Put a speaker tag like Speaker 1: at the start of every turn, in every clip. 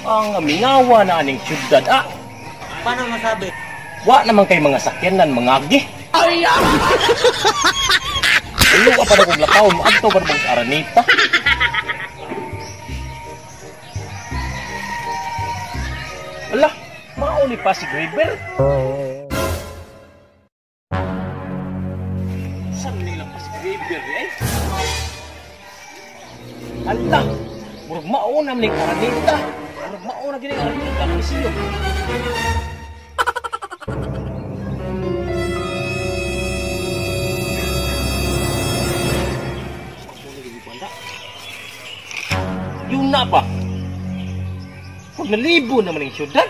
Speaker 1: Ang mingawa na aning syudad, ah.
Speaker 2: Paano masabi?
Speaker 1: Wa naman kay mga sakyanan, mangagi.
Speaker 2: Ay!
Speaker 1: Ulo ka pa na kong lakaw, maadto pa na sa Araneta. Ala, mauli pa si River. Saan nilang pa si River, eh? Ala, murag mauna man ning Araneta. Murag mauna gini Araneta ang isiyo. Yun na ba? Pag nalibo naman ang syudad.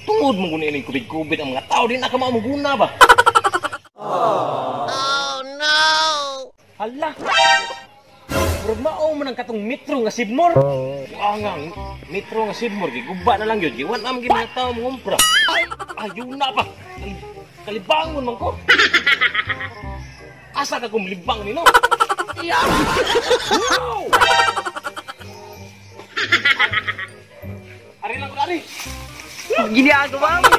Speaker 1: Tungod mong kunin yung kubig-kubid ang mga tao, di na ka maamuguna ba?
Speaker 2: Oh no!
Speaker 1: Hala! Murag mao man ang katong metro nga Sibmor. Angang metro nga Sibmor, giguba na lang yun. Giwan ang mga tao mangumpra. Ayun na pa! Kalibangon man ko! Asa ka kumlibang nino? No! Ari lang ko, ari!
Speaker 2: Ginagawa mo!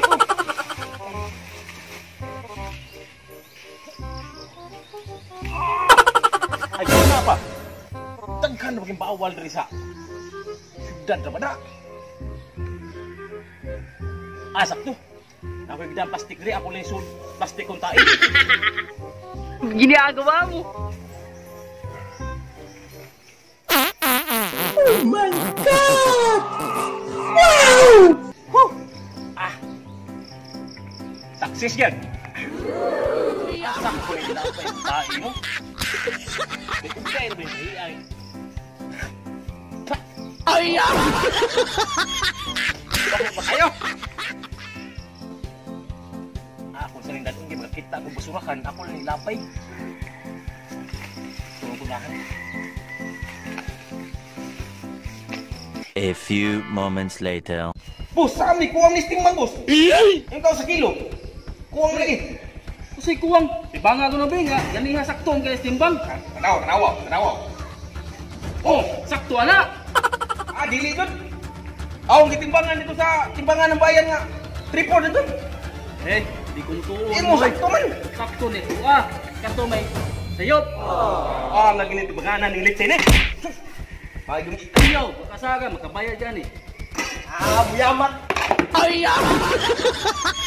Speaker 1: Ayun na pa! Daghan na maging bawal diri sa syudad na ba na? Ah, sakto! Ako yung plastic diri, ako lang yung plastic kong tae.
Speaker 2: Ginagawa mo!
Speaker 1: Oh my God! Wow! Huh! Ah! Success yan! Sakto na yung lapay yung tae mo. Kaya na ba yung AI?
Speaker 2: Ay!
Speaker 1: Bakit ba kayo? Ako sa rin datong makita kong basurahan, ako lang yung lapay. Tulong ko lahat.
Speaker 3: A few moments later.
Speaker 4: Boss, sa kami, kuwang ni Stingman, boss. Yung kao sa kilo. Kuwang lagi.
Speaker 5: Usay kuwang. Tibanga ko na ba nga. Ganiha sakto ang kaya timbang.
Speaker 4: Tanawa, tanawa, tanawa.
Speaker 5: Oh, sakto ana.
Speaker 4: Ah, dili dun. Ako, gitimbangan dito sa timbangan ng bayan nga. 3-4 na dun.
Speaker 5: Eh, di ko tuon.
Speaker 4: Imo, sakto man.
Speaker 5: Sakto ni. Ah, kato may sayop.
Speaker 4: Ah, lagi ni timbanganan ng litsin eh. Ay,
Speaker 5: Ayaw, bakasaga, makabayad dyan eh.
Speaker 4: Ah, buyamat.
Speaker 2: Ay!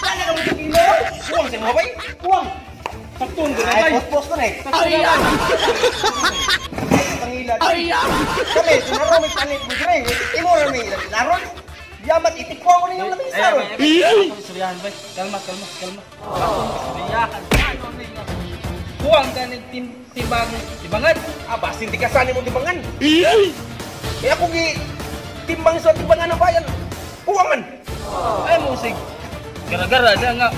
Speaker 4: Kaya ka mo sa kilo? Kuwang sa mga bay? Kuwang.
Speaker 5: Sakto ang
Speaker 4: Ay,
Speaker 5: gulabay.
Speaker 4: post-post ko na eh.
Speaker 5: Sakto na ba?
Speaker 4: Ay, pangilad.
Speaker 2: Ay!
Speaker 4: Kami, sinaro may panit mo dre. Imo ra may laron. Yamat itikwa ko ninyo labing
Speaker 5: Ay,
Speaker 4: saron.
Speaker 5: ay, ay, ay. Istoryahan ba? Kalma, kalma, kalma. Akong istoryahan. Ano ni nga? Kuwang ka ni timbang, timbangan.
Speaker 4: Ah, basin tikasan mo timbangan. Eh ako gi timbang sa timbangan ng bayan. Kuwang man.
Speaker 5: Ay, musig. Gara-gara na nga.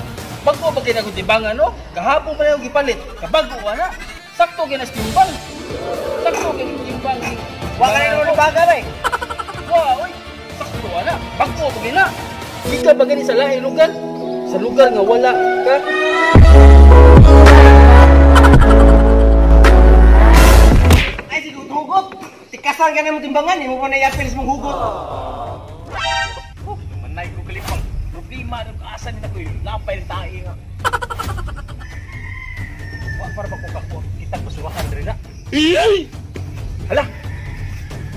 Speaker 5: Bago ba kayo timbangan, no? Kahapon pa na yung gipalit. Kabago ka na. Sakto kayo na timbang. Sakto kayo timbang.
Speaker 4: Wa ka rin baga bay.
Speaker 5: Wa, oy. Sakto ka na. Bago ba kayo na? Di ka ba gani sa lahi lugar? Sa lugar nga wala ka?
Speaker 4: Ay sige hugot. Tikasan ka na mo timbangan, imo pa na iapil sa mong hugot.
Speaker 1: Oh, manay ko kalipang. Problema ng asa nila ko yung lapay ng tae nga. Wa para ba ko kakuha kitang basurahan diri na? Hala!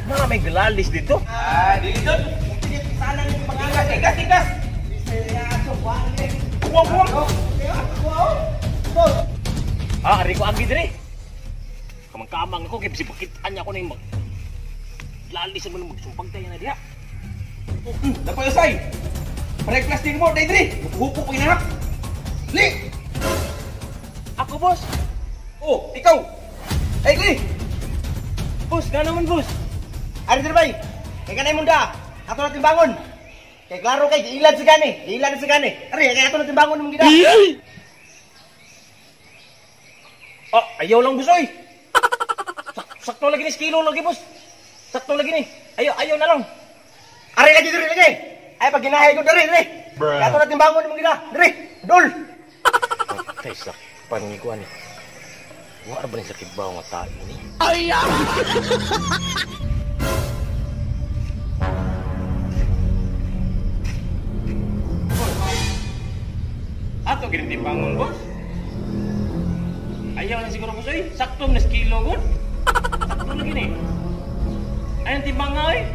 Speaker 1: Mga may galalis dito.
Speaker 4: Ah, dili dun. Sige, sana ng timbangan. Tikas, tikas. Kuwang, kuwang.
Speaker 1: Ah, ari ko agi diri. Kamang-kamang ako kay bisakitan niya ako ning mag lalis man magsumpag tayo na diha.
Speaker 4: Dapat usay. Pareg plastic mo, day diri. Hupo ko inahak. Li.
Speaker 1: Ako, boss.
Speaker 4: Oh, ikaw. Ay, li.
Speaker 1: Boss, nga naman, boss.
Speaker 6: Ari diri bay. Kay kanay munda. Ato na timbangon. Kay klaro kay giilad sa gani. Giilad sa gani. Ari kay ato na timbangon mong gida.
Speaker 1: Ah, ayaw lang, boss, oy. Sakto lagi ni kilo lagi, boss. Sakto lagi ni. Ayaw, ayaw na lang.
Speaker 6: Ari lagi diri lagi. Ay pag ginahay ko diri diri. Kay ato na timbangon mong gida. Diri. Dol.
Speaker 1: Patay sa paniguan ni. Wa ra ba ni sa kibaw nga tae ni?
Speaker 2: Ay!
Speaker 1: Sakto gini timbangon, boss. Ayaw lang siguro, boss, oy. Sakto na kilo gud. Sakto lagi ni. Ayong timbang nga, oy.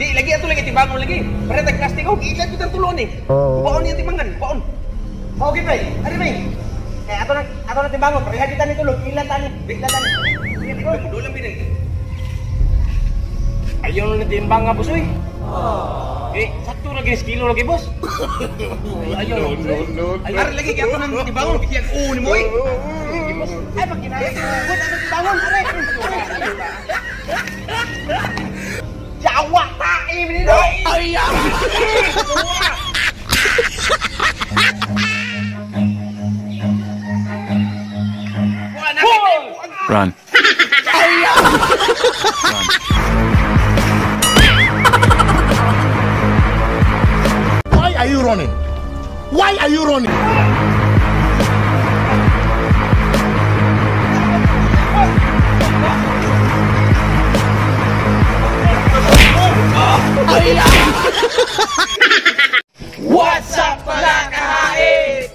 Speaker 4: Di lagi ato lagi timbangon lagi. Pare tag plastic oh, giilad ko tang tulon eh. Baon niya timbangan, baon.
Speaker 6: Okay, pre. Ari, pre. Kay ato na timbangon, pareha kita ni tulog, ilan tani, ilan tani.
Speaker 4: Doon lang binay.
Speaker 1: Ayaw na timbang nga, boss, oy. Eh, sakto lagi ni kilo lagi, boss. Ayaw no, no, no.
Speaker 4: Ari lagi kay ato nang timbangon, kay ang ni mo eh.
Speaker 6: Ay, pag ginaya, good ato timbangon, ari. Jawa tae ni do.
Speaker 2: Ay!
Speaker 3: Run. Run.
Speaker 7: Why are you running? Why are you running?
Speaker 1: What's up mga kahait?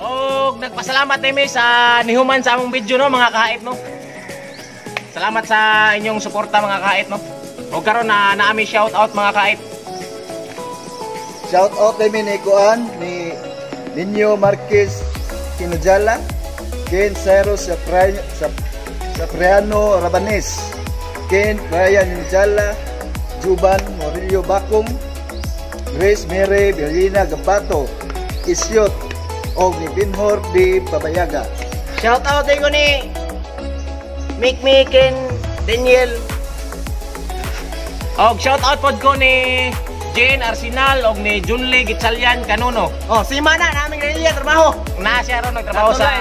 Speaker 1: Og nagpasalamat kami sa nihuman sa among video no mga kahait no. Salamat sa inyong suporta mga kahait no. Og karon na naami shout out mga kahait.
Speaker 6: Shout out kay ni Kuan ni Ninyo Marquez Kinujala, Ken Cyrus Sapriano Rabanes, Ken Brian Kinujala, Juban Morillo Bakong, Grace Mary Berlina Gabato, Isyot, og ni Binhor D. Babayaga.
Speaker 2: Shout out ko ni Mick Micken Daniel.
Speaker 1: Og shout out pod ko ni Jane Arsenal og ni Junli Gitsalyan Kanuno.
Speaker 6: Oh, si Mana naming Lilia trabaho.
Speaker 1: Na siya ron nagtrabaho sa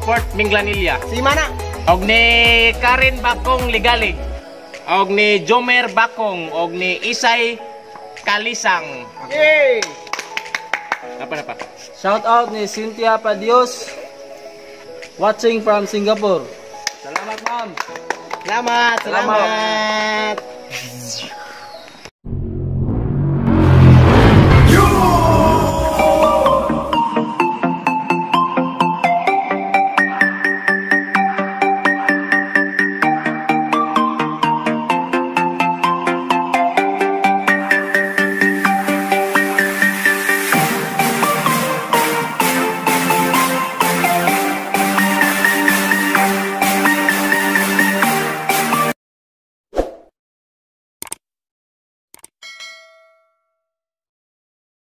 Speaker 1: Port Minglanilla.
Speaker 6: Si Mana.
Speaker 1: Og ni Karen Bakong Ligalig. Og ni Jomer Bakong og ni Isay Kalisang.
Speaker 6: Yay!
Speaker 1: Napa napa.
Speaker 5: Shout out ni Cynthia Padios, watching from Singapore. Salamat, ma'am.
Speaker 6: Salamat, salamat.